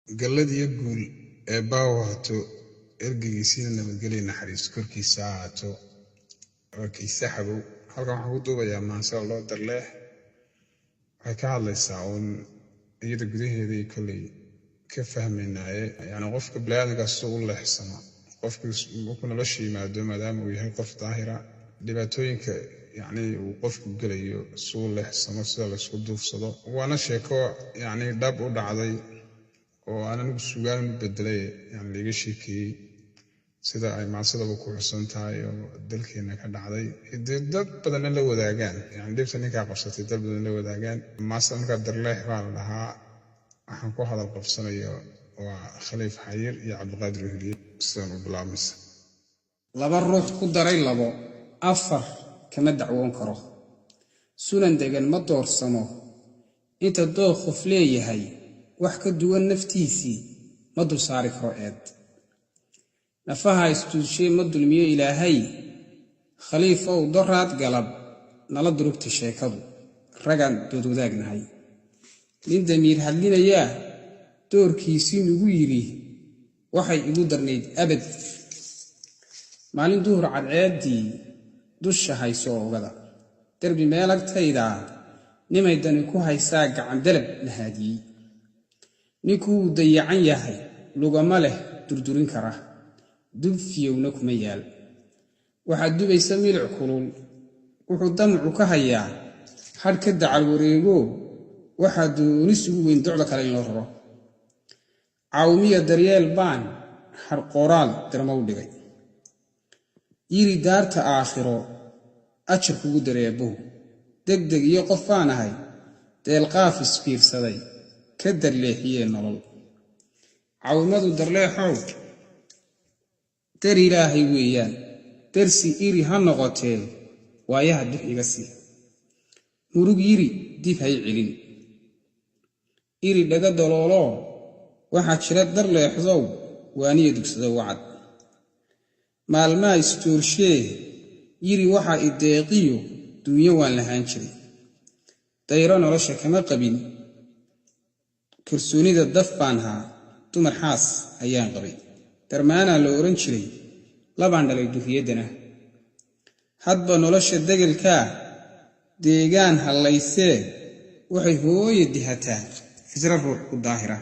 Gallad iyo guul Eebba ha ahaato, ergeygiisina nabadgelyo naxariis korkiisa ha ahaato. Waa Kayse Xabow. Halkan waxaan ku duubayaa maanso loo darleex. Waxay ka hadlaysaa uun iyada gudaheeda iyo kolley ka fahmaynaaye, yacni qofka bini'aadamka siduu u leexsamo, qofku markuu nolosha yimaado, maadaama uu yahay qof daahira, dhibaatooyinka yacni uu qofku gelayo, siduu u leexsamo, sida laysku duufsado. Waana sheeko yacni dhab u dhacday oo aan anigu sugaan u bedelay, yani laiga sheekeeyey, sida ay maansadaba ku xusan tahay, oo dalkeena ka dhacday, dee dad badanna la wadaagaan, yani dhibta ninkaa qabsatay dad badan la wadaagaan. Maansada markaa Darleex baa la dhahaa. Waxaan ku hadal qabsanayo waa Khaliif Xayir iyo Cabdiqaadir Weheliye. Sidan u bilaabmaysa. Laba ruux ku daray labo afar kama dacwoon karo. Sunan degan ma doorsamo. Inta dooq qof leeyahay wax ka duwan naftiisii ma dul saari karo eed. Nafaha isduulshee ma dulmiyo Ilaahay. Khaliifow, doraad galab nala durugta sheekadu, ragaan dood wadaagnahay. Nin damiir hadlinayaa doorkiisii nugu yidhi, waxay igu darnayd abad. Maalin duhur cadceeddii dusha hayso oogada, derbi meel agtaydaa nimay dani ku haysaa gacan dalab nahaadiyey. Ninkuu dayacan yahay, lugama leh durdurin kara, dub fiyowna kuma yaal. Waxaad dubaysa milic kulul. Wuxuu damacu ka hayaa hadh ka dacal wareego. Waxaa doonis ugu weyn docda kale in loo raro. Caawmiya daryeel baan hadh qoraal darma u dhigay. Yiri daarta aakhiro ajar kugu dareebuhu. Degdeg iyo qof baan ahay deelqaaf isbiirsaday ka darleexiyee nolol. Cawimadu, darleexow, dar Ilaahay weeyaan, darsi iri ha noqotee, waayaha dux iga sii. Murug yiri dib hay celin. Iri dhaga dalooloo waxaa jira, darleexdow, waaniya dugsada wacad. Maalmaa istoorshee yiri waxaa i deeqiyo duunyo waan lahaan jiray. Dayro nolosha kama qabin. Kalsoonida daf baan haa. Dumar xaas ayaan qabay. Darmaanaa la odhan jiray. Labaan dhalay duriyaddana. Hadba nolosha degelkaa deegaan hallaysee, waxay hooya dihataa fisra ruux ku daahira.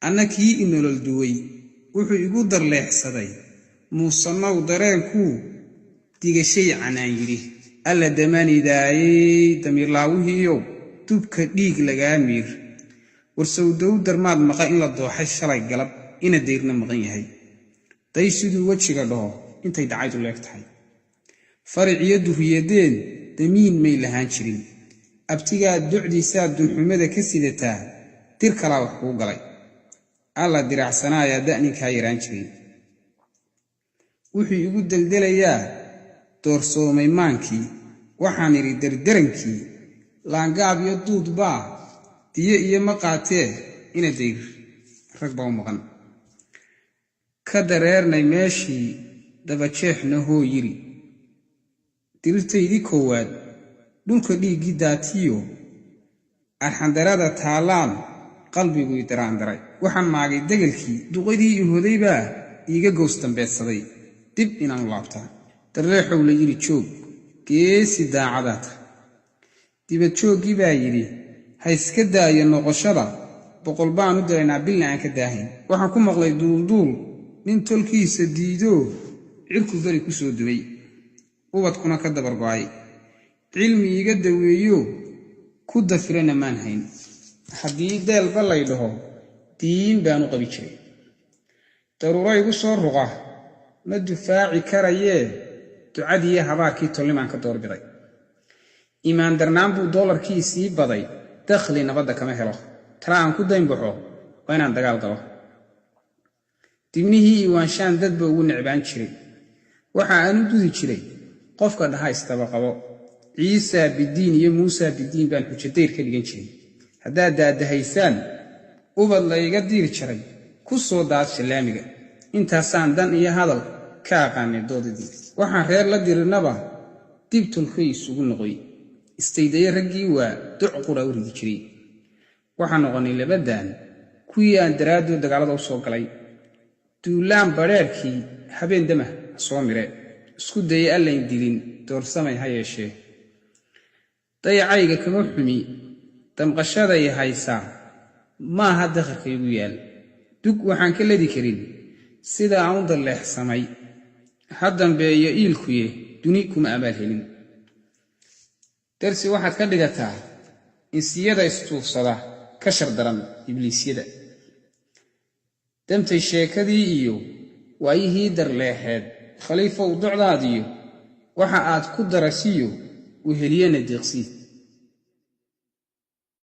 Anna kii i nolol duway wuxuu igu darleexsaday muusanow dareenkuu digashay canaan yidhi. Alla damanidaayey, damiirlaawihiiyow, dubka dhiig lagaa miir. Warsowdow darmaad maqa in la dooxay shalay galab, ina dayrna maqan yahay. Day siduu wejiga dhaho intay dhacaydu leeg tahay. Fariciyo duriyadeen damiin may lahaan jirin. Abtigaa docdiisaa dunxumada ka sidataa, dir kalaa wax kuu galay. Alla diracsanaayaa da'ninkaa yaraan jiray. Wuxuu igu deldelayaa doorsoomay maankii. Waxaan idhi dardarankii laangaab iyo duud baa diyo iyo ma qaatee, ina dayr rag baa u maqan. Ka dareernay meeshii dabajeexna hoo yiri. Dirirtaydii koowaad dhulka dhiiggii daatiyo arxandarada taallaan qalbigu i daraandaray. Waxaan maagay degelkii duqadii i hoday baa iiga gows dambeedsaday dib inaanu laabtaa. Darleexow la yidhi, joog geesi daacadaa tahay. Dibad jooggii baa yidhi, ha iska daayo noqoshada, 100 baan u diraynaa bilna aan ka daahayn. Waxaan ku maqlay duulduul nin tolkiisa diidoo cirku beri ku soo dumay, ubadkuna ka dabargo'ay. Cilmi iiga daweeyo ku dafirana maan hayn. Haddii deelba lay dhaho, diin baan u qabi jiray. Daruuro igu soo ruqa ma dufaaci karayee, ducadiiyo habaarkii tolnimaan ka doorbiday. Iimaan darnaan buu doolarkii sii baday. Dakhli nabadda kama helo. Tala aan ku daynbaxo waa inaan dagaal galo. Dibnihii iwaanshaan dadba ugu necbaan jiray. Waxa aan u dudi jiray qofka dhaha isdaba qabo. Ciisa bidiin iyo Muusa bidiin baan xujadayr ka dhigan jiray. Haddaad daadahaysaan ubad layga diiri jaray, ku soo daadsha laamiga. Intaasaan dan iyo hadal ka aqaanay doodadii. Waxaan reer la dirirnaba dib tolkay isugu noqoy. Istaydaye raggii waa doc qura u ridi jiray. Waxaan noqonnay labadan Kuwii aan daraaddood dagaalada u soo galay, duulaan badheerkii habeen damah soo mire, isku dayay allayn dilin doorsamay ha yeeshee. Dayacayga kama xumi, damqashaday haysaa maaha dakharkaygu yaal. Dug waxaan ka ladi karin sida aan u dalleexsamay, ha dambeeyo iilkuye duni kuma abaal helin. Darsi waxaad ka dhigataa insiyada istuufsada ka shar daran ibliisyada. Damtay sheekadii iyo waayihii darleexeed, Khaliifow docdaadiyo waxa aad ku darasiyo weheliyana deeqsii.